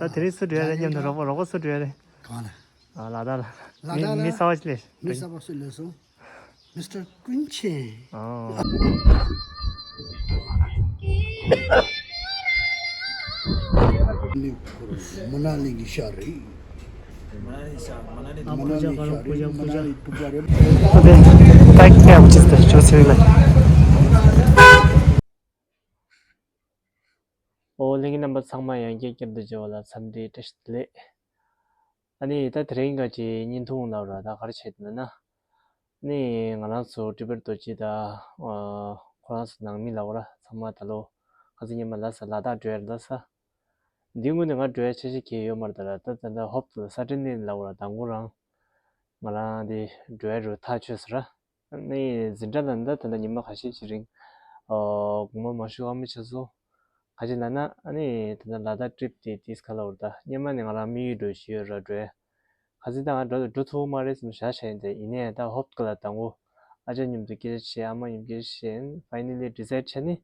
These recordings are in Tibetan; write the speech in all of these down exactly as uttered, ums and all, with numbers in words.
ད་དེ་རིང་སུ་འགྲོ་ཡ་རེད། མཉམ་དུ་རོགས་པ་རོགས་པ་སུ་འགྲོ་ཡ་རེད། གང་ལ། ཨ། ལ་དྭགས་ལ། ལ་དྭགས་ལ། མི་གསར་པ་ཞིག་སླེབས། མི་གསར་པ་སུ་སླེབས་སོང་། མི་སི་ཊར་ཀུན་ཆེན། ཨོ། མོ་ན་ལི་གི་ཤར་རེད། མོ་ན་ལི་ཤར་རེད། མོ་ན་ལི་ཤར་རེད། མོ་ན་ལི་ཕུག་པ་རེད། ཨོ་ཁེ། ད་ཀྱང་ཅིག་ཏུ་ཅོ་ཚེ་ལ། ཨོ། ལྷན་རྒྱས་རྣམ་པ་ཚང་མ་ཡང་བསྐྱར་བསྐྱར་དུ་མཇལ་བ་ལ་འཚམས་འདྲི་བཀྲ་ཤིས་བདེ་ལེགས། ཨ་ནི་ད་དེ་རིང་ག་ཅིག་བརྙན་ཐུང་ལབ་ར་ད་ག་རེ་བྱས་འདུག་ན། ཨ་ནི་ང་རང་ཚོ་ཀྲི་པར་རྡོ་རྗེ་དང་ཨ་ཁོ་རང་ཚོ་ནང་མི་ལབ་ར་ཚང་མ་ད་ལོ་ཁ་སང་ཉི་མ་ལ་ས་ལ་དྭགས་འགྲོ་ཡ་རེད་ལ་ས། འདི་སྔོན་ནས་ང་འགྲོ་ཡ་འཆར་གཞི་གང་ཡང་ཡོད་མ་རེད། ད་ད་ད་ད་ཧོབ་ཏེ་ལ་ས་ཊར་ཌེ་ནའིཊ་ལབ་ར་ད་ཁོ་རང་ང་རང་དེ་འགྲོ་ཡ་རུ་ཐག་ཆོད་ཟེར་ར། ཨ་ནི་འཛིན་གྲྭ་ལ་ད་ད་ལྟ་ཉི་མ་ཁ་ཤས་ཅིག་རིང་ཨོ་དགོངས་པ་མ་ཞུ་ཨ་མ་ཆགས་སོང་། ག་ཅི་ལབ་ན་ཨ་ནི་ད་ལྟ་ལ་དྭགས་ཊི་རིབ་དེ་ཏིས་ག་ལབ་ར་ད་སྔོན་མ་ནས་ང་རང་དམིགས་ཡུལ་འདྲ་ཞིག་ཡོད་ར་འགྲོ་ཡ། ག་ཚོད་ད་ང་འགྲོ་འགྲོ་ཐུབ་མ་རེད་བསམ་བཞག་བྱས་ཡིན་ཏེ་ཡིན་ནའི་ད་ཧོབ་ཏེ་ལ་ད་ཁོ་ཨ་ཅག་མཉམ་དུ་སྐད་ཆ་བཤད། ཨ་མ་མཉམ་སྐད་ཆ་བཤད། ཕའི་ནལ་ལི་ཌི་སའིཌ་བྱས་ནས་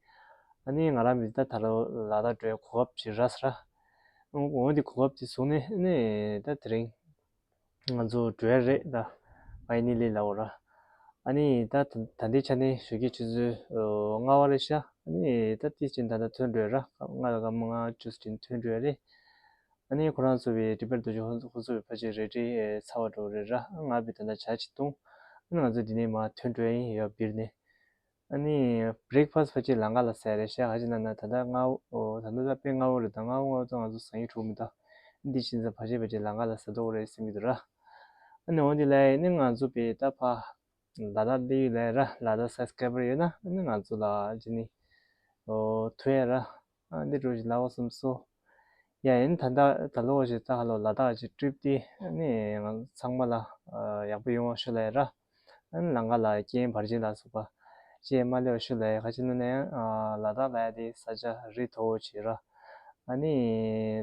ཨ་ནི་ང་རང་མི་ད་ད་ལོ་ལ་དྭགས་འགྲོ་ཡ་གོ་སྐབས་ཅིག་རག་སོང་ར། འོ་འདི་གོ་སྐབས་དེ་བཟུང་ནས་ཨ་ནི་ད་དེ་རིང་ང་ཚོ་འགྲོ་ཡ་རེད་ད། ཕའི་ནལ་ལི་ལབ་ར། ཨ་ནི་ད་ད་ལྟའི་ཆ་ནས་ཞོགས་ཀས་ཆུ་ཚོད་ལྔ་པ་རེད་ཤག་ཨ་ནི་ད་ཏིས་ཅིག་ད་ལྟ་ཐོན་འགྲོ་ཡ་ར། ལྔ་དང་སྐར་མ་ལྔ་བཅུ་ཙམ་ཐོན་འགྲོ་ཡ་རེད། ཨ་ནི་ཁོ་རང་ཚོ་བའི་ཀྲི་པར་རྡོ་རྗེ་ཁོ་ཚོ་ཁོ་ཚོ་བའི་ཕལ་ཆེར་རལ་གྲི་ཚར་བ་འགྲོ་རེད་ར། ང་བའི་ད་ལྟ་ཇ་ཅིག་བཏུང་། ཨ་ནི་ང་ཚོ་འདི་ནས་མར་ཐོན་འགྲོ་ཡ་ཡིན་ཡ་བིར་ནས། ཨ་ནི་བྷི་རེག་ཕ་སི་ཕལ་ཆེར་ལམ་ཁ་ལ་ཟ་ཡ་རེད་ཤག་ག་ཅི་ལབ་ན་ད་ལྟ་སྔ་པོ་ད་ལྟ་ད་དཔེ་སྔ་པོ་རེད། ད་སྔ་པོ་སྔ་པོ་ད་ང་ཚོ་ཟ་ཡ་འགྲོ་མི་འདུག་འདི་ཕྱིན་ཙང་ཕལ་ཆེར་ཕལ་ཆེར་ལམ་ཁ་ལ་ཟ་འགྲོ་གི་རེད་བསམ་གྱི་འདུག་ར། ཨ་ནི་འོ་འདི་ལ་ཡིན་ནི་ང་ཚོ་བའི་ད་ཕ་ལ་དྭགས་སླེབས་ཡོད་ལ་ཡ་ར། ལ་དྭགས་སབ་སི་ཀ་རའི་བར་ཡོད་ན་ཨ་ནི་ང་ཚོ་ལ་ཅི་ནི་ཨོ་ཐུག་ཡ་ར། ཨ་འདི་འགྲོ་ཞིག་ལ་འོ་བསམ་སོང་། ཡ་ཡིན་ད་ལྟ་ད་ལོ་ཞིག་ད་ཧ་ལོ་ལ་དྭགས་ཀྱི་ཊི་རིབ་དེ་ཨ་ནི་ང་ཚང་མ་ལ་ཡག་པོ་ཡོང་བ་ཞུ་ལ་ཡ་ར། ཨ་ནི་ལམ་ཁ་ལ་རྐྱེན་བར་ཆད་ལ་སོགས་པ་ཅི་ཡང་མ་སླེབས་པ་ཞུ་ལ་ཡ། ག་ཅི་ལབ་ན་ཡང་ལ་དྭགས་ལ་ཡ་དེ་ས་ཆ་རི་མཐོ་བོ་ཅིག་ར། ཨ་ནི་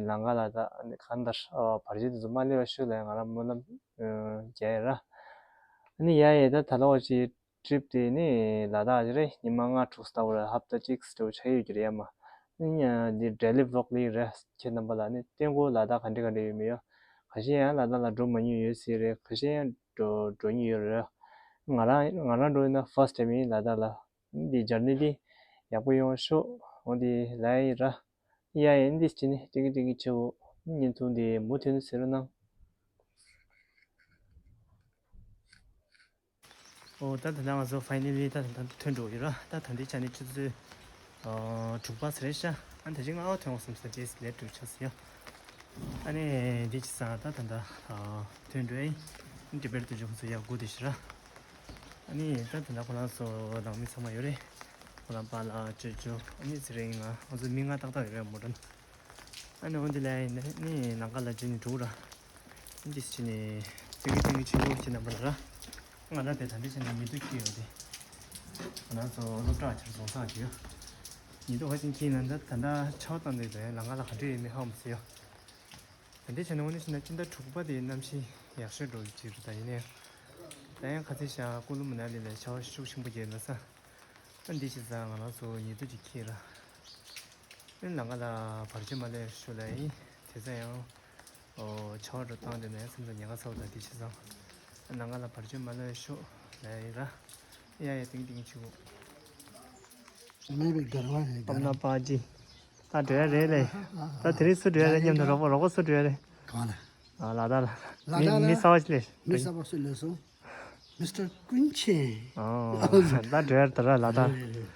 ལམ་ཁ་ལ་ད་ཨ་ནི་གང་ལྟར་བར་ཆད་དེ་ཚོ་མ་སླེབས་པ་ཞུ་ལ་ཡ་ང་རང་སྨོན་ལམ་རྒྱག་ཡ་ར། ཨ་ནི་ཡ་ཡ་ད་ད་ལོ་ཅིག་ཊི་རིབ་དེ་ནི་ལ་དྭགས་ཀྱི་རེད། ཉི་མ་ལྔ་དྲུག་ལྟ་བུ་རེད། ཧབ་ཏ་གཅིག་ལྟ་བུ་ཆགས་ཡོད་ཀྱི་རེད་ཡ་མ། ཨ་ནི་འདི་ཌེ་ལི་བི་ལོག་ལི་རེད། ཁྱེད་རྣམ་པ་ལ་ནི་ཏན་གོ་ལ་དྭགས་ག་འདྲ་ག་འདྲ་ཡོད་མེད་ཡོད། ཁ་ཤས་ཡང་ལ་དྭགས་ལ་འགྲོ་མ་མྱོང་ཡོད་སྲིད་རེད། ཁ་ཤས་ཡང་འགྲོ་འགྲོ་མྱོང་ཡོད་རེད། ང་རང་ང་རང་འགྲོ་ཡིན་ན་ཕར་སི་ཊི་ཊེམ་ཡིན་ལ་དྭགས་ལ། འདི་ཇར་ནི་འདི་ཡག་པོ་ཡོང་ཤོག་འོ་འདི་ལ་ཡིན་ར། ཡ་ཡིན་འདི་ཅི་ནི་ཏིང་ཏིང་ཆེ་བོ་བརྙན་ཐུང་འདི་མུ་མཐུད་ནས་གཟིགས་རོགས་གནང་། ཨོ་ད་ད་ལྟ་ང་ཚོ་ཕའི་ནལ་ལི་ད་ད་ད་ཐོན་འགྲོ་ཡོད་ར། ད་ད་འདི་ཆ་ནས་ཆུ་ཚོད་ཨ་དྲུག་པ་ཟེར་ཤག་ཨ་ད་ཅི་ང་ཨོ་ཐོན་འོང་བསམ་སོང་། ཅེས་ལེབ་ཀྲུག་ཆགས་སོང་ཡ། ཨ་ནི་འདི་ཅི་ས་ད་ད་ད་ཨ་ཐོན་འགྲོ་ཡིན། ཀྲི་པར་རྡོ་རྗེ་ཁོ་ཚོ་ཡར་སྒུག་བསྡད་ཤག་ར། ཨ་ནི་ད་ད་ད་ཁོ་རང་ཚོ་ནང་མི་ཚང་མ་ཡོད་རེད། ཁོ་རང་པཱ་ལགས་ཅོ་ཅོ་ཨ་ནི་ཚེ་རིང་ང་ང་ཚོ་མི་ལྔ་ཏག་ཏག་ཡོད་རེད་མོ་ཊ་ནང་། ཨ་ནི་འོ་འདི་ལ་ཡིན་ནི་ནི་ལམ་ཁ་ལ་ཅི་ནི་འགྲོ་ར། འདི་ཅི་ནི་ཏིང་གི་ཏིང་གི་ཆུ་བོ་ཅི་ན་པ་ལ་ར། ང་ར་དེ་ད་འདི་ཅི་ནི་མི་འདུག་ཁྱི་ཡོད་དེ། ང་རང་ཚོ་སློབ་གྲྭ་ཆར་སོང་ཚང་གི་ཡོད། ཉི་དུ་ཁ་ཅིག་ཁྱི་ན་འདི་ད་ད་ཆའོ་བཏང་འདི་དེ་ལམ་ཁ་ལ་ག་འདྲ་ཡོད་མི་ཧ་མ་སི་ཡོད། ད་འདི་ཅི་ནི་འོ་ནི་ཅི་ན་སྤྱི་ཟླ་དྲུག་པ་དེ་གནམ་གཤིས་ཡག་ཤོས་འགྲོ་གི་ཅི་རུ་ད་ཡིན་ནི། ད་ཡང་ཁ་ཚིག་ཤ་ཀུ་ལུ་མ་ན་ལི་ལ་ཆར་ཤུགས་ཆེན་པོ་རྒྱབ་ན་ས། ཨ་འདི་ཅི་ཙང་ང་རང་ཚོ་ཉི་དུ་ཅིག་ཁྱི་ར། ཨེ་ལམ་ཁ་ལ་བར་ཆད་མ་སླེབས་ཤོག་ལབ་ཡིན། དེ་ཚོ་ཡང་ཨོ་ཆར་པ་འགྲོ་སྟངས་དེ་ནས་སེམས་ཚ་ཉེན་ཁ་ཚ་བོ་དང་དེ་བྱས་ཙང་ཨ་ལམ་ཁ་ལ་བར་ཆད་མ་སླེབས་ཤོག་ལབ་ཡིན་ར། ཡ་ཡ་ཏིང་ཏིང་ཆུ་བོ། ཨམ་ན་པ་ཇི། ད་འགྲོ་ཡ་རེད་ལེ། ད་དེ་རིང་སུ་འགྲོ་ཡ་རེད། མཉམ་དུ་རོགས་པ་རོགས་པ་སུ་འགྲོ་ཡ་རེད། གང་ལ། ཨ་ལ་དྭགས་ལ། ལ་དྭགས་ལ། མི་གསར་པ་ཞིག་སླེབས། མི་གསར་པ་སུ་སླེབས་སོང་། མི་སི་ཊར་ཀུན་ཆེན། ཨོ། ད་འགྲོ་ཡ་ད་ར་ལ་དྭགས། རེད་རེད་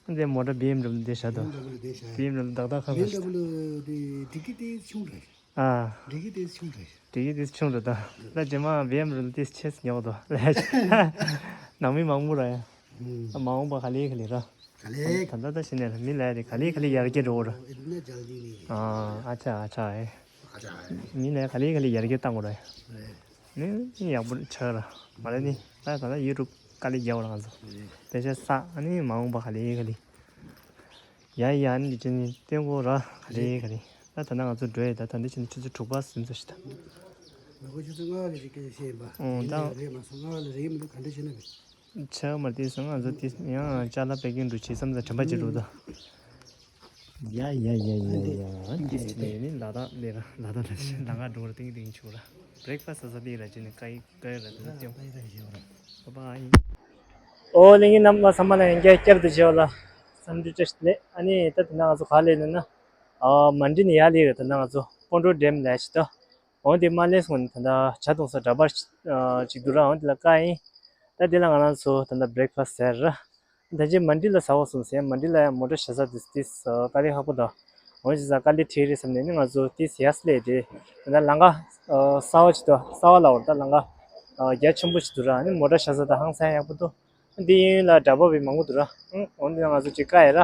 རེད། འདི་མོ་ཊ་བི་ཨེམ་ཌབ་ལུ་འདི་བཞག་འདུག་བི་ཨེམ་ཌབ་ལུ་འདི་བཞག་བི་ཨེམ་ཌབ་ལུ་ཏག་ཏག་ཁ་ཁ་ཞིག་བི་ཨེམ་ཌབ་ལུ་འདི་ཌི་ཀི་ཏིས་ཆུང་རེད། ཨ། ཌི་ཀི་ཏིས་ཆུང་རེད། ཌི་ཀི་ཏིས་ཆུང་རེད་ད། ད་རྗེས་མ་བི་ཨེམ་ཌབ་ལུ་ཏིས་ཆེས་ཉོག་འདུག་ལས། ནང་མི་མང་པོ་ར་ཡ། ཨུམ། མ་འོངས་པ་ག་ལེ་ག་ལེ་ར། ག་ལེ། ད་ད་ད་ཤི་ནས་ར་མི་ལ་ཡ་རེད། ག་ལེ་ག་ལེ་ཡར་རྒྱས་འགྲོ་ར། ཨ་ཨ་ཅག་ཨ་ཅག་ཨེ། ཨ་ཅག་ཨེ། མི་ལ་ཡ་ག་ལེ་ག་ལེ་ཡར་རྒྱས་བཏང་དགོས་ར། རེད། ནི་ནི་ཡག་པོ་ཆགས་ར། མ་རེད་ནི། ད་ད་ལྟ་ཡུ་ཊུབ་དཀའ་ལས་རྒྱག་པ་ར་ང་ཚོ། རེད། དེ་བྱས་ས་ཨ་ནི་མ་འོངས་པ་ག་ལེ་ག་ལེ། ཡ་ཡ་ཨ་ནི་འདི་ཅི་ནི་སྟོན་གོ་ར་ག་ལེ་ག་ལེ། ད་ད་ལྟ་ང་ཚོ་འགྲོ་ཡི་ད་ད་འདི་ཅི་ནི་ཆུ་ཚོད་དྲུག་པ་ཟིན་ཚོད་ཤི་ད། ལོ་གོ་ཆུ་ཚོད་ལྔ་ལ་ཅིག་སྐད་ཆ་བཤད་ཡིན་པ། ཨོ་ད། རེད་མ་སོང་ལྔ་ལ་རེད་མི་འདུག་ག་འདྲ་བྱས་ན་རེད། ཆ་མ་དེ་སང་ང་ཚོ་དེ་ཡང་ཅ་ལག་པེ་ཀིང་འགྲོ་བྱེད་བསམ་ཚ་དྲན་པ་ཅིག་འགྲོ་ད། ཡ་ཡ་ཡ་ཡ་ཡ། འདི་ནས་ནི་ལ་དྭགས་ལས་ར་ལ་དྭགས་ལ་ཞིག་ལ་ང་འགྲོ་བར་ཏིང་ཏིང་ཆུ་ར། བྷི་རེག་ཕ་སི་ས་ས་ལི་ར་ཅི་ནི་ཀའི་ཀའི་ར་དེ་ལ་ཏེ། བ་བའི། ཨོ་ལེ་ངི་རྣམ་པ་ཚང་མ་ལ་ཡང་བསྐྱར་བསྐྱར་དུ་བྱེད་པ་ལ་འཚམས་འདྲི་བཀྲ་ཤིས་བདེ་ལེགས། ཨ་ནི་ད་དེ་ན་ང་ཚོ་ག་ལས་ནི་ན། ཨ་མན་ཌི་ནས་ཡར་ལས་ཡོད། ད་ན་ང་ཚོ་སྤོན་གྲོང་ཌེམ་ལ་ཞིག་ད། འོན་ཏེ་མ་ལས་སོང་ནས་ད་ལྟ་ཇ་འཐུང་ས་འདྲ་པར་ཅིག་འདུག་ར། འོན་ཏེ་ལ་ཀ་ཡིན། ད་དེ་ལ་ང་རང་ཚོ་ད་ལྟ་བྷི་རེག་ཕ་སི་ཟེར་ར། ད་ཅི་མན་ཌི་ལ་ཟ་བ་སོང་ཟེར། མན་ཌི་ལ་ཡང་མོ་ཊ་བཞག་ས་དེ་དེ་དཀའ་ལས་ཁག་པོ་འདུག་འོན་ཅི་ས་དཀའ་ལས་འཕྲད་རེད་བསམ་ནས་ནི་ང་ཚོ་དེ་ཡར་སླེབས་ཏེ་ད་ལྟ་ལམ་ཁ་གསར་པ་ཅིག་འདུག་གསར་པ་ལ་འོར་ད་ལམ་ཁ་རྒྱ་ཆེན་པོ་ཅིག་འདུག་ར། ནི་མོ་ཊ་བཞག་ས་ད་ཧང་སང་ཡག་པོ་འདུག་འདི་གཡས་གཡོན་ལ་འདྲ་པར་བི་མང་པོ་འདུག་ར། ཨང་། འོན་ཏེ་ང་ཚོ་ཅིག་ཀ་ཡ་ར།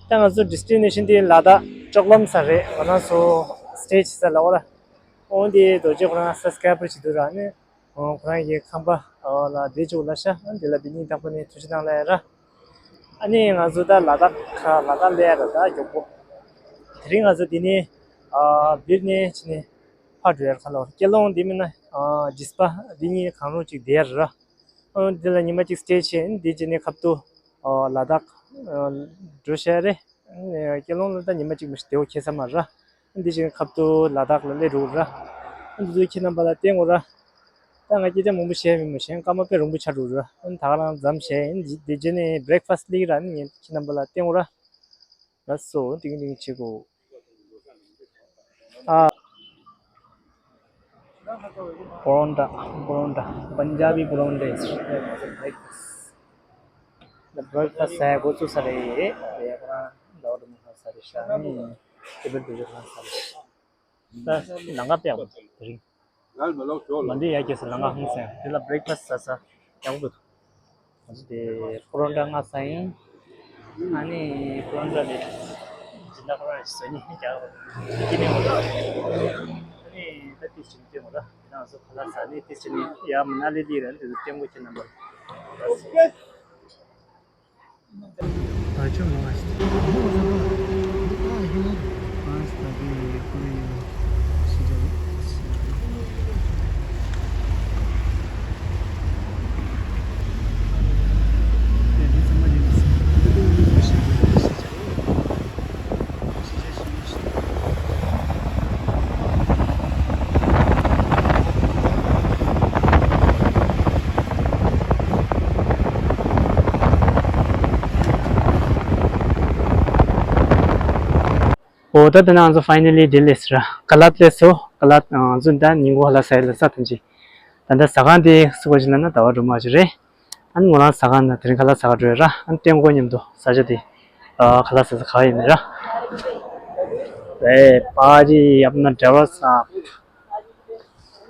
ད་ང་ཚོ་ཌི་སི་ཊི་ནེ་ཤན་འདི་ལ་དྭགས་ཅོག་ལམ་ས་རེད། ང་རང་ཚོ་སི་ཊེ་ཇི་ས་ལ་འོ་ར། འོན་ཏེ་རྡོ་རྗེ་ཁོ་རང་སབ་སི་ཀ་རའེ་བར་ཅིག་འདུག་ར། ནི་ཁོ་རང་གི་ཁང་པ་ལ་བསྡད་བཅུག་ལ་ཤ། འདི་ལ་བི་ཉིན་བདག་པོ་ནི་ཐུགས་རྗེ་གནང་ལ་ཡ་ར། ཨ་ནི་ང་ཚོ་ད་ལ་དྭགས་ཁ་ལ་དྭགས་ལ་ཡ་ར་ད་མགྱོགས་པོ། དེ་རིང་ང་ཚོ་འདི་ནི་བིར་ནས་ཕྱི་ནས་ཕར་འགྲོ་ཡ་ར། ཁ་ལོ་སྐྱེ་ལོང་འདི་མིན་ན་ཇིས་པ་འདི་གཉིས་གང་རུང་ཅིག་བསྡད་ཡ་ར། ཨོ། འདི་ལ་ཉི་མ་གཅིག་སི་ཊེ་བྱས། འདི་བྱས་ནས་ཁ་ཐུག་ཨོ་ལ་དྭགས་ཨོ་འགྲོ་བྱས་རེད། སྐྱེ་ལོང་ལ་ད་ཉི་མ་གཅིག་མི་ཤི་དེའོ་ཁེ་ས་མ་ར། འདི་བྱས་ནས་ཁ་ཐུག་ལ་དྭགས་ལ་སླེབས་འགྲོ་ར། འདི་ཚོ་ཁྱེད་རྣམ་པ་ལ་བསྟན་དགོས་ར། ད་ང་སྐད་ཆ་མང་པོ་བཤད་མི་མི་ཤེས། སྐར་མ་དཔེ་རིང་པོ་ཆགས་འགྲོ་ར། ད་ག་རང་མཚམས་བྱས། འདི་བྱས་ནས་བྷི་རེག་ཕ་སི་སླེབས་ར། ནི་ངས་ཁྱེད་རྣམ་པ་ལ་བསྟན་དགོས་ར། ལགས་སོ། ཏིང་ཏིང་བྱེད་དགོས། ཨ། པོ་རོན་ཊ། པོ་རོན་ཊ། Punjabi paronta is breakfast. The breakfast ཟ་འགོ་བཙུགས་ས་རེད། ཡ་ཁོ་རང་ཟླ་བ་དུ་མ་ཁ་ས་རེད་ཤག་ནི་ཏེ་བལ་དུ་ཡོད་ཁ་ས་རེད་ཤག་ད་ལམ་ཁ་དཔེ་ཡག་པོ་དེ་རིང་། མ་འདི་ཡ་ཁྱེད་ས་ལམ་ཁ་ཧང་སང་། དེ་ལ་breakfast ཟ་ས་ཡག་པོ་འདུག་ང་ཚོ་དེ་པོ་རོན་ཊ་ལྔ་ཟ་ཡིན། ཨ་ནི་པོ་རོན་ཊ་དེ་སྦྱིན་བདག་ཁོ་རང་ཞིག་བཟོ་ནི་རྒྱག་པ་དེ་ནས་འོ། ཨ་ནི་ད་ཏི་ཞིག་སྟོན་འོ་ར། དེ་ང་ཚོ་ཁ་ལག་ཟ་ནི་ཏི་ཞིག་ནི་ཡ་མ་ན་ལི་ལི་ར། འདི་ཚོ་སྟོན་གོ་ཁྱེད་རྣམ་པ། ཨ་ཅོ་མ་ཨ་ཤི། ཨ་ཧི་ཨ་ཤི་ད་དེ་ཁོ་རེ་ཡོད། ཨོ་ད་དེ་ན་ང་ཚོ་finally འདི་སླེབས་སོང་ར། ཀ་ལད་སླེབས་སོང་། ཀ་ལད་ང་ཚོ་ད་ཉིན་གུང་ཁ་ལག་ཟ་ཡ་ལ་ས་ཐོན་ཅིག་ད་ལྟ་ཟ་ཁང་དེ་སུ་གོ་ཅི་ན་ན་ཟླ་བ་སྒྲོལ་མ་ཅིག་རེད། ཨ་ནི་ང་རང་ཟ་ཁང་ན་དེ་རིང་ཁ་ལག་ཟ་ག་འགྲོ་ཡ་ར། ཨ་ནི་ཏེང་གོ་མཉམ་དུ་ཟ་ཆ་དེ་ཨ་ཁ་ལག་ཟ་ས་ག་ཡིན་ནི་ར། ཨེ་པ་ཅི་ཡབ་ན་ཌ་ར་ས་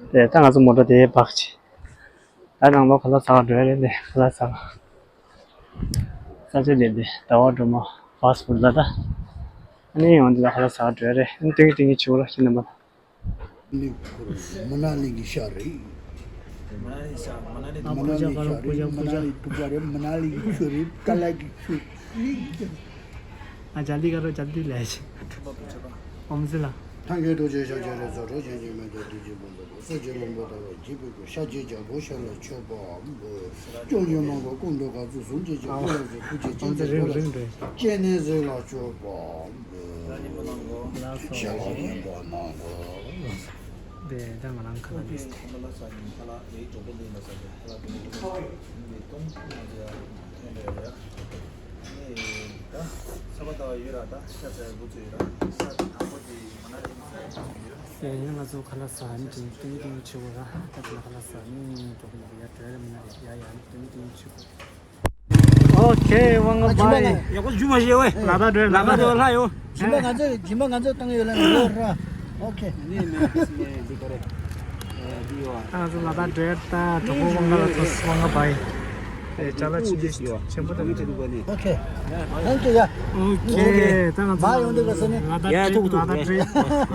དེ་ད་ང་ཚོ་མོ་ཊ་དེ་བག་ཅི། ད་ནང་ལོགས་ཁ་ལག་ཟ་ག་འགྲོ་ཡ་རེད། ལེ་ཁ་ལག་ཟ་ག་ས་ཆ་དེ་དེ་ཟླ་བ་སྒྲོལ་མ་ཕཱ་སི་ཕུཌ་ལ་ད། ཨ་ནི་ཡང་འདི་ལ་ཁ་ལག་ཟ་ག་འགྲོ་ཡ་རེད། ཨ་ནི་ཏིང་ཏིང་ཆུ་ར་ཤི་ན་མ། མ་ན་ལི་གི་ཤ་རེད། མ་ན་ལི་ཤ་མ་ན་ལི། ཨ་མ་ན་ལི་ཤ་རེད། མ་ན་ལི་དུ་པ་རེད། མ་ན་ལི་གི་ཆུ་རེད། ཀ་ལ་གི་ཆུ། ཨ་ཇལ་དི་ཀ་རོ། ཇལ་དི་ལས། ཨོམ་སི་ལ། ཐང་གའི་རྡོ་རྗེ་ཤ་ཆེ་རེ་ས་རོ་ཆེན་ཆེན་མེ་ཏོག་བདུད་རྩི་ཕུན་ཚོགས་པ། ས་ཆེན་ལོང་པོ་ལྟ་བུ་འཇིགས་པའི་སྐུ། ཤ་ཆེན་རྒྱལ་པོ་ཤ་ལ་མཆོད་པ་འབུལ། སྐྱོང་བྱེད་མང་པོ་ཀུན་ཏུ་དགའ། ཚུལ་བཟུང་བྱེད་ཀྱི་སྐུ་ལ་གཟིགས། ཐུགས་རྗེ་ཅན་གྱི་སྐུ་ལ་གཟིགས། སྤྱན་ནི་གཟིགས་ལ་མཆོད་པ་འབུལ། ཞལ་ལག་སྙན་པ་གནང་གོ། དེ་ད་ང་རང་ཁ་ལག་དེ་སྟེ། ཡ་ཡ་ང་ཚོ་ཁ་ལག་ཟ་ནི་དེ་ཏིང་ཏིང་ཆུ་བོ་ར། ད་ཁ་ལག་ཟ་ནི་འགྲོ་གི་ཡོད། ཡ་དྲོད་རེ་མ་ན་རེད། ཡ་ཡ་ཏིང་ཏིང་ཆུ་བོ། ཨོ་ཁེ། ཝང་ག་བྷའི། ཡག་པོ་ཞུ་མ་ཤེས་ཝེ། ལ་དྭགས་འགྲོ། ལ་དྭགས་འགྲོ་ལྷ་ཡོད། སྦྱིན་པ་ང་ཚོས་སྦྱིན་པ་ང་ཚོས་བཏང་ཡོད་ལ་ཡོད་ར། ཨོ་ཁེ། ནི་མེ་ནི་འདི་ག་རེ། ཨེ་འདི་ཡོད་ཨ། ང་ཚོ་ལ་དྭགས་འགྲོ་ཡ་ད་དྲོ་པོ་ཝང་ག་ལ་ཐོག་ཝང་ག་བྷའི། ཨེ་ཅ་ལག་ཆེན་པོ་ཆེན་པོ་དང་། ཨོ་ཁེ། ཐེང་ཀྱུ་ཡ། ཨོ་ཁེ། ད་ང་ཚོ་མ་ཡོང་དུས་ག་ས་ནས། ལ་དྭགས་ཡ་ཐུག་ཐུག་ལ་དྭགས་འགྲོ།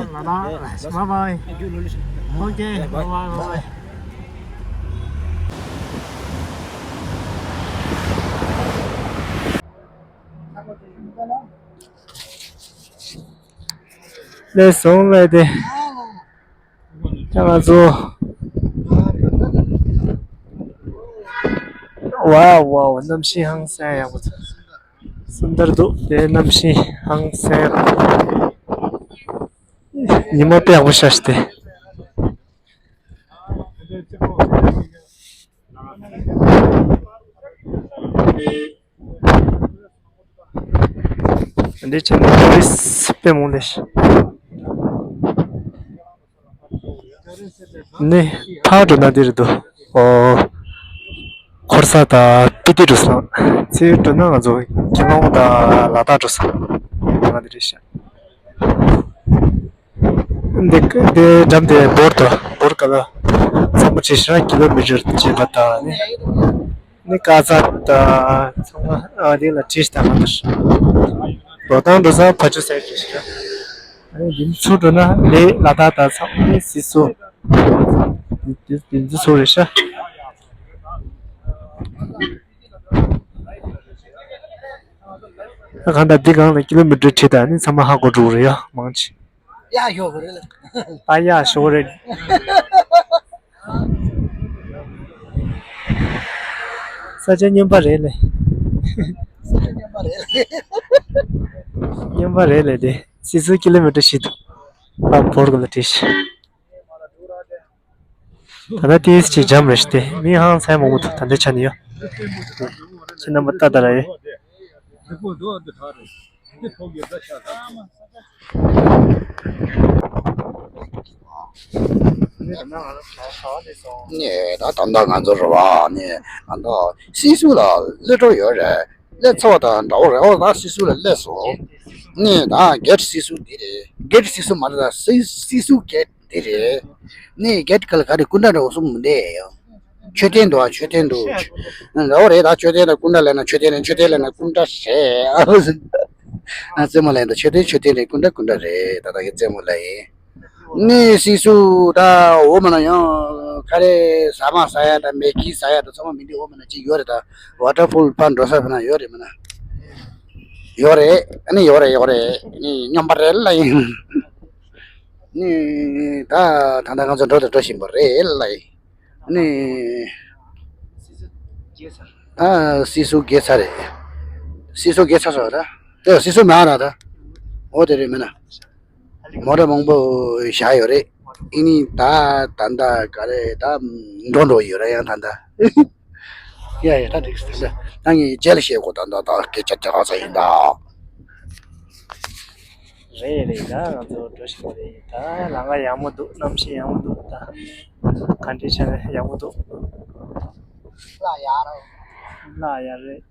ལ་དྭགས། བྷའི་བྷའི། ཨོ་ཁེ། བྷའི་བྷའི། ལས་སོང་ལས་དེ། ད་ང་ཚོ། ཝའོ་ཝའོ། གནམ་གཤིས་ཧང་སང་ཡག་པོ་ཚ། སུམ་ལྟར་འདུག་དེ་གནམ་གཤིས་ཧང་སང་། ཉི་མ་དཔེ་ཡག་པོ་ཤར་ཏེ། འདི་ཆེན་པོ་ཊུ་རི་སི་དཔེ་མང་ལེ་ཤ། ནི་ཕར་འགྲོ་ན་འདི་རེད་འདུག་ཨོ། འཁོར་ས་དང་སྤི་ཏི་འགྲོ་ས། ཚུར་འགྲོ་ན་ང་ཚོ་ཀི་ལོང་དང་ལ་དྭགས་འགྲོ་ས། ང་འདི་རེད་ཤག་འདི་འདི་འགྲམ་དེ་འབོར་དང་འབོར་ག་ལ་ཚང་མ་བྲིས་ཤག་ཀི་ལོ་མི་ཊར་བྱས་པ་དང་ནི། ནི་ཀ་ས་དང་ཚང་མ་ཨ་འདི་ལ་བྲིས་ཤག་ད་ང་ཚོ་འགྲོ་སྟངས་འགྲོ་ས་ཕ་ཆུ་སའི་བྲིས་ཤག་ཨ་ནི་འདི་ཚུར་འགྲོ་ན་ལས་ལ་དྭགས་དང་ཚང་མ་ནི་སི་སུ། འདི་འདི་ཚོ་རེད་ཤག་ད་གང་ལྟར་འདི་སྒང་ལ་ཀི་ལོ་མི་ཊར་བྲིས་དང་ནི་ཚང་མ་ཧ་གོ་འགྲོ་གི་རེད་ཡ། མང་ཆེ། ཡ་ཞོག་གི་རེད་ལ། ད་ཡ་ཞོག་རེད། ས་ཆ་སྨྱོན་པ་རེད་ལེ། ས་ཆ་སྨྱོན་པ་རེད་ལེ། སྨྱོན་པ་རེད་ལེ་དེ། སི་སུ་ཀི་ལོ་མི་ཊར་བཞི་འདུག་ཨ་བོར་ག་ལ་བྲིས་ཤག་ད་ལྟ་ཏིས་ཅིག་འཇམ་རེད་ཤག་སྟེ། མི་ཧང་སང་མང་པོ་འདུག་ད་ལྟའི་ཆ་ནས་ཡོད། ཁྱེད་རྣམ་པ་ལྟ་ད་ར་ཡོད། ནས་ད་ད་ལྟ་ང་ཚོ་རེད་བ། ནས་ད་ལྟ་སི་སུ་ལ་སླེབས་འགྲོ་ཡོད་རེད། སླེབས་ཚར་བ་དང་འདྲ་བོ་རེད། འོ་ད་སི་སུ་ལ་སླེབས་སོང་། ནས་ད་གེ་ཊི་སི་སུ་འདི་རེད། གེ་ཊི་སི་སུ་མ་རེད་ད། སི་སི་སུ་གེ་ཊི་འདི་རེད། ནས་གེ་ཊི་ག་ལ་ག་རེ་སྐུ་འདྲ་འདྲ་བོ་གསུམ་མི་འདུག་མཆོད་རྟེན་འདུག་མཆོད་རྟེན་འདུག་འདྲ་བོ་རེད་ད། མཆོད་རྟེན་ལ་སྐུ་འདྲ་ལབ་ན་མཆོད་རྟེན་རེད། མཆོད་རྟེན་ལབ་ན་སྐུ་འདྲ་རེད། ཨ་རྩེད་མོ་ལ་ཡིན་ད། མཆོད་རྟེན་མཆོད་རྟེན་རེད། སྐུ་འདྲ་སྐུ་འདྲ་རེད། ད་ད་གི་རྩེད་མོ་ལ་ཡིན། ནི་སི་སུ་ད་འོ་མ་ན་ཡང་ག་རེ་ཟ་མ་ཟ་ཡ་ད་མེ་གི་ཟ་ཡ་ད་ཚང་མ་མི་འདི་འོ་མ་ན་ཅིག་ཡོད་རེད་ད། ཝ་ཊར་ཕུལ་ཕར་འགྲོ་ས་ཕ་ན་ཡོད་རེད་མ་ན། ཡོད་རེད། ཨ་ནི་ཡོད་རེད་ཡོད་རེད། ནི་སྨྱོན་པ་རེད་ལ་ཡིན། ནི་ད་ད་ད་ང་ཚོ་འགྲོ་དང་འགྲོ་བཞིན་པ་རེད་ལ་ཡིན། ནི་ད་སི་སུ་རྒྱལ་ས་རེད། སི་སུ་རྒྱལ་ས་སོ་ར། དེ་སི་སུ་མ་ར་ད། འོ་དེ་རེད་མིན་ན། མོ་ཊ་མང་པོ་བཞག་ཡོད་རེད། ཨི་ནི་ད་ད་ད་ག་རེ་ད་འགྲོ་འགྲོ་ཡོད་རེད་ཡང་ད་ད། ཡ་ཡ་ད་འགྲིག་ད་ད་ངས་རྗེས་ལ་བཤད་དགོས་ད་ད་ད་སྐད་ཆ་དེ་ག་ཚོད་ཡིན་ད། རེད་རེད། ད་ང་ཚོ་འགྲོ་བཞིན་པ་རེད། ད་ལམ་ཁ་ཡག་མོ་འདུག་གནམ་གཤིས་ཡག་མོ་འདུག་ད་ག་འདྲའི་ཆ་ནས་ཡག་མོ་འདུག་གླ་ཡག་རེད། གླ་ཡག་རེད།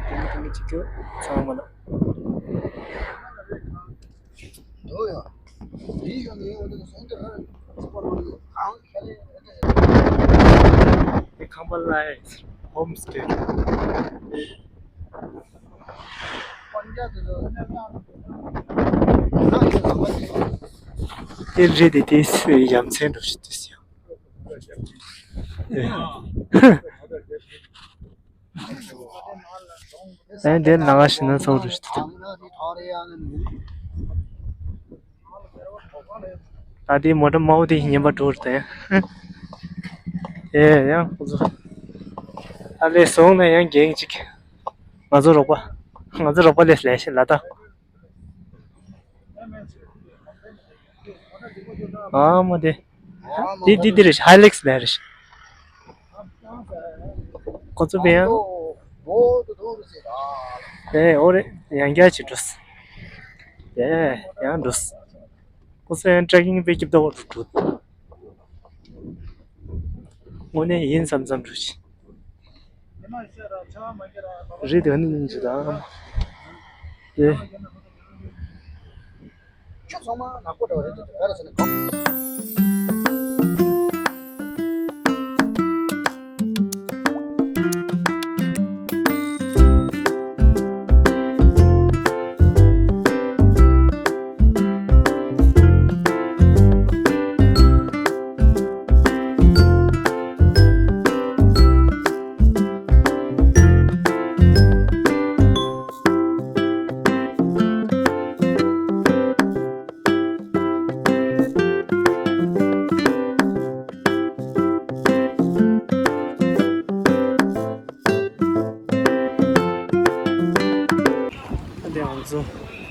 དེ་མི་དེ་མི་གཅིག་གྱུར་ཚང་མ་ལ། འདུག་ཡ། དེ་ཡོད་ནི་འོ་དེ་སོང་དེ་ར་སྤོར་བ་གང་ཁྱ་ལེ། The Khambalang Homestay. དེ་རེད་དེ། དེ་ཡ་མཚན་འགྲོ་ཤི་དེ་སི་ཡ། ཨེ་དེ་ནང་ང་ཤི་ན་ཚོགས་འགྲོ་ཤི་དེ། ད་དེ་མོ་ཊ་དམར་པོ་དེ་ཉན་པ་འགྲོ་རེད་དེ། ཨེ་ཡང་ཁོ་ཚོ་ད་ལས་སོང་ན་ཡང་རྒྱན་གཅིག་ང་ཚོ་རོགས་པ། ང་ཚོ་རོགས་པ་ལས་ལས་ཤི་ལ་ད། ཨ་མ་དེ། དེ་དེ་དེ་རེད། ཧའི་ལེགས་ལ་རེད། ཁོ་ཚོ་བས་ཡང་། དེ་འོ་རེད། ཡང་བསྐྱར་ཅིག་འགྲོ། དེ་ཡང་འགྲོ། ཁོ་ཚོ་ཡང་ཊེ་རེག་ཀིང་དཔེ་སྐྱིད་པོ་འགྲོ་འགྲོ། དངོས་གནས་ཡིན་བསམ་བསམ་འགྲོ་ཞིག་རེད་དེ། ཨ་ནི་ཡིན་ཞིག་དང་། དེ། ཁྱོད་ཚང་མ་ནག་པོ་འདྲ་བ་རེད་དེ། ག་རེ་ཟེར་ན།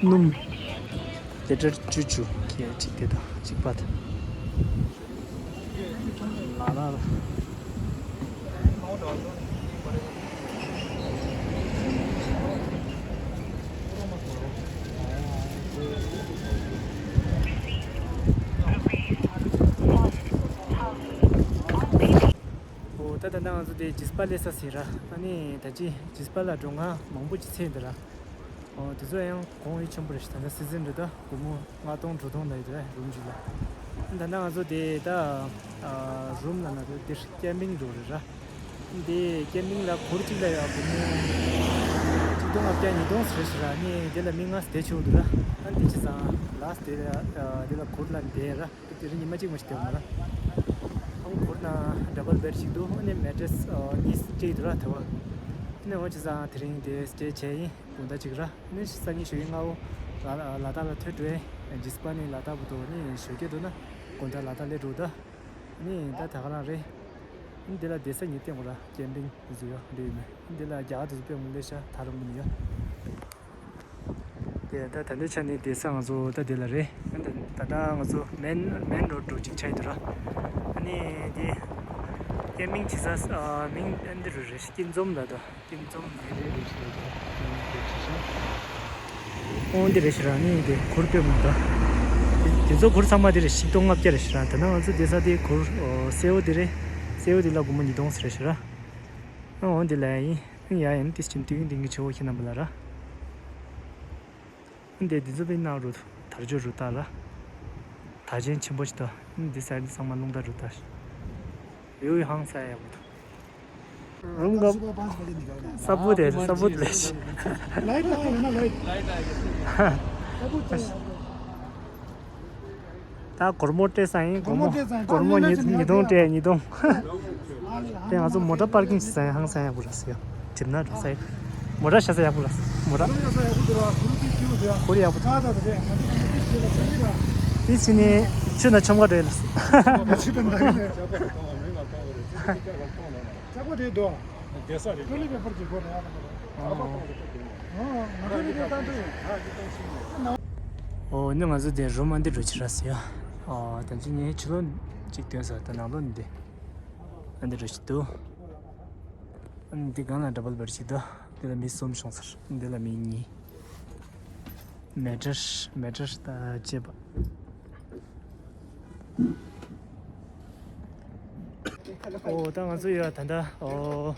སྣུམ་ལི་ཊར་བཅུ་བཅུ་ཁལ་གཅིག་དེ་དང་གཅིག་པ་དང་། ལ་ལ་ལ། ཨོ་ད་ད་ལྟ་ང་ཚོ་དེ་ཇི་སི་པ་སླེབས་ས་ཟིན་ར། ཨ་ནི་ད་ཅི་ཇི་སི་པ་ལ་འགྲོ་ང་མང་པོ་ཅིག་ཚད་འདི་ར། ཨོ་དེ་ཚོ་ཡང་གོང་ཡིད་ཆེན་པོ་རེད་ཤག་ད་ལྟ་སི་ཛིན་རེད། ད་སྒོར་མོ་ལྔ་སྟོང་དྲུག་སྟོང་ལ་ཡོད་རེད་རུམ་གཅིག་ལ། ད་ལྟ་ང་ཚོ་དེ་ད་རུམ་ལ་ན་དེ་འདིར་ཀེམ་པིང་འགྲོ་རེད་ར། འདི་ཀེམ་པིང་ལ་གུར་གཅིག་ལ་ཡ་སྒོར་མོ་གཅིག་སྟོང་ལྔ་བརྒྱ་ཉིས་སྟོང་ཟེར་ཞིག་ར། ནི་དེ་ལ་མི་ལྔ་བསྡད་ཆོག་འདུག་ར། ཨ་འདི་ཅི་ཙང་ལ་དེ་དེ་ལ་གུར་ལ་བསྡད་ར། དེ་རིང་ཉི་མ་གཅིག་མ་ཞིག་བསྡད་ཡོང་ར། ཨང་གུར་ན་ཌབ་བལ་བེཌ་ཞིག་འདུག་ཨ་ནི་མེ་ཊྲེ་སི་གཉིས་སྤྲད་འདུག་ར་ཐ་བ། ཨ་ནི་འོ་ཅི་ཙང་དེ་རིང་དེ་སྟེ་བྱས་ཡིན། དགོང་དག་གཅིག་ར། ཨ་ནི་སང་ཉིན་ཞོགས་ཀས་སྔ་པོ་ལ་ལ་དྭགས་ལ་ཐོན་འགྲོ་ཡིན། ཇི་སི་པ་ནས་ལ་དྭགས་བར་དུ་ཨ་ནི་ཞོགས་ཀས་འདུག་ན་དགོང་དག་ལ་དྭགས་སླེབས་འགྲོ་ད། ཨ་ནི་ད་ད་ག་རང་རེད། ཨ་ནི་དེ་ལ་བསྡད་ས་ཉིན་བསྟན་དགོས་ར། ཀེམ་པིང་དེ་ཚོ་ཡོད་འདྲ་ཡོད་མེད། ཨ་ནི་དེ་ལ་རྒྱ་གར་དེ་ཚོ་དཔེ་མང་པོ་སླེབས་ཤག་ཐག་རིང་པོ་ནས་ཡོད། དེ་ད་ད་ལྟའི་ཆ་ནས་བསྡད་ས་ང་ཚོ་ད་དེ་ལ་རེད། ད་ད་ལྟ་ང་ཚོ་མེན་མེན་རོ་ཌི་འགྲོ་ཅིག་ཆགས་ཡོད་ར། ཨ་ནི་དེ་ཀེམ་པིང་བྱེད་ས་མིང་ཨ་འདི་རུ་རེད། སྐྱིད་འཛོམས་ལ་ད་སྐྱིད་འཛོམས་དེ་རེད་རེད་ཞེས་དེ་ཞེས་ཨོ་འདི་རེད་ཤག་ར། ཨ་ནི་དེ་གུར་དཔེ་མང་ད། དེ་ཚོ་གུར་ཚང་མ་དེ་རེད། ཆིག་སྟོང་ལྔ་བརྒྱ་རེད་ཤག་ར། ད་ནང་ང་ཚོ་བསྡད་ས་དེ་གུར་སེའུ་དེ་རེད། སེའུ་དེ་ལ་སྒོར་མོ་ཉིས་སྟོང་ཟེར་རེད་ཤག་ར། ཨོ་འདི་ལ་ཡིན། ཡ་ཡིན་ཏིས་ཅིན་ཏིང་ཏིང་གི་ཆེ་བོ་ཁྱེད་རྣམ་པ་ལ་ར། འདི་འདི་ཚོ་པའི་ནང་རུ་དར་ལྕོག་རུ་ལྟ་ལ། དར་ཆེན་ཆེན་པོ་ཞིག་ཏུ་འདི་ས་འདི་ཚང་མ་རླུང་རྟ་རུ་ལྟ་ཞིག་ཡོ་ཡོ་ཧང་ས་ཡག་པོ་འདུག་རུམ་ག་ས་བུ་དེ་ས་བུ་ལས་ཤི། ལའིཊ་ཨ་ཡོད་ན་ལའིཊ། ད་སྒོར་མོ་སྤྲད་ས་ཡིན། སྒོར་མོ་སྒོར་མོ་ཉིས་ཉིས་སྟོང་སྤྲད། ཉིས་སྟོང་། དེ་ང་ཚོ་མོ་ཊ་པར་ཀིང་ཞིག་ས་ཡིན། ཧང་ས་ཡག་པོ་རེད་ཟེར་ཡ། གྲིབ་ནག་འགྲོ་ས་ཡིན། མོ་ཊ་ཤ་ས་ཡག་པོ་རེད། མོ་ཊ་ཁོར་ཡག་པོ་འདུག་དེ་ཕྱི་ནས་ཆུ་ན་ཆོམ་ག་འགྲོ་ཡ་ལ། ཆག་པ་རེད་འདུག་ཨོ་ནི་ང་ཚོ་དེ་རུམ་ཨ་འདི་འགྲོ་ཕྱིར་ར་ཟེར་ཡ། ཨོ་ད་ཅི་ངས་ཕྱི་ལོགས་གཅིག་སྟོན་ས། ད་ནང་ལོགས་ནི་འདི་ཨ་འདི་འགྲོ་ཕྱིར་འདུག་ཨ་ནི་འདི་སྒང་ལ་ཌབ་བལ་བེཌ་ཞིག་འདུག་འདི་ལ་མི་གསུམ་བྱུང་ཟེར། འདི་ལ་མི་གཉིས། མེ་ཊར་མེ་ཊར་ད་བཅས་པ། ཨོ་ད་ང་ཚོ་ཡོད་ད་ལྟ་ཨོ་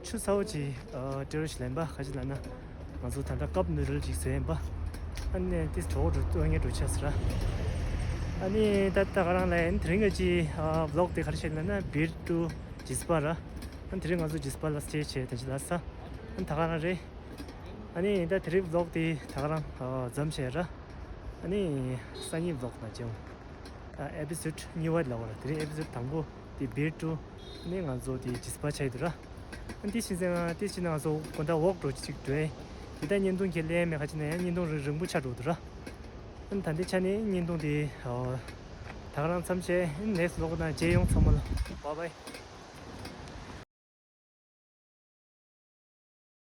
ཆུ་ཚ་བོ་ཅིག་ཨ་སྤྲད་རོགས་ཞིག་ལེན་པ། ག་ཅི་ལབ་ན་ང་ཚོ་ད་ལྟ་ཀབ་ནུ་ཌལ་ཅིག་བཟོས་ཡིན་པ། ཨ་ནི་ཏིས་གྲོགས་འགྲོ་ཨོ་ངས་འགྲོ་ཆས་ཟེར། ཨ་ནི་ད་ད་ག་རང་ལ་ཡིན། དེ་རིང་གི་ཅི་ཨ་བི་ལོག་དེ་ག་རེ་བྱས་ལབ་ན་བིར་ཊུ་ཇི་སི་པ་ར། ཨ་ནི་དེ་རིང་ང་ཚོ་ཇི་སི་པ་ལ་སྟེ་བྱས་དེ་ཅི་ལབ་ས། ཨ་ནི་ད་ག་རང་རེད། ཨ་ནི་ད་དེ་རིང་བི་ལོག་དེ་ད་ག་རང་ཨ་མཚམས་བཞག་ར། ཨ་ནི་སང་ཉིན་བི་ལོག་ནང་མཇལ་ཡོང་། ཨ་ཨེ་པི་སོཌ་གཉིས་པ་ལབ་པ་ར། དེ་རིང་ཨེ་པི་སོཌ་དང་པོ་དེ་བིར་ཊུ། ཨ་ནི་ང་ཚོ་དེ་ཇི་སི་པ་ཆགས་ཡོད་ར། ཨ་ནི་དེ་ཕྱིན་ཙང་དེ་ཕྱིན་ན་ང་ཚོ་དགོང་དག་ཝོག་འགྲོ་ཅིག་འགྲོ་ཡིན། དེ་ད་བརྙན་ཐུང་ཁྱེད་ལེན་མེད་ག་ཅི་ན་ཡང་བརྙན་ཐུང་རིང་རིང་པོ་ཆགས་འགྲོ་འདུག་ར། ཨ་ནི་ད་ལྟའི་ཆ་ནས་བརྙན་ཐུང་དེ་ཨོ་ད་ག་རང་མཚམས་བཞག་ཨ་ནི་ནེག་སི་ཊི་བི་ལོག་ནང་མཇལ་ཡོང་། ཚང་མ་ལ་བྷའི་བྷའི།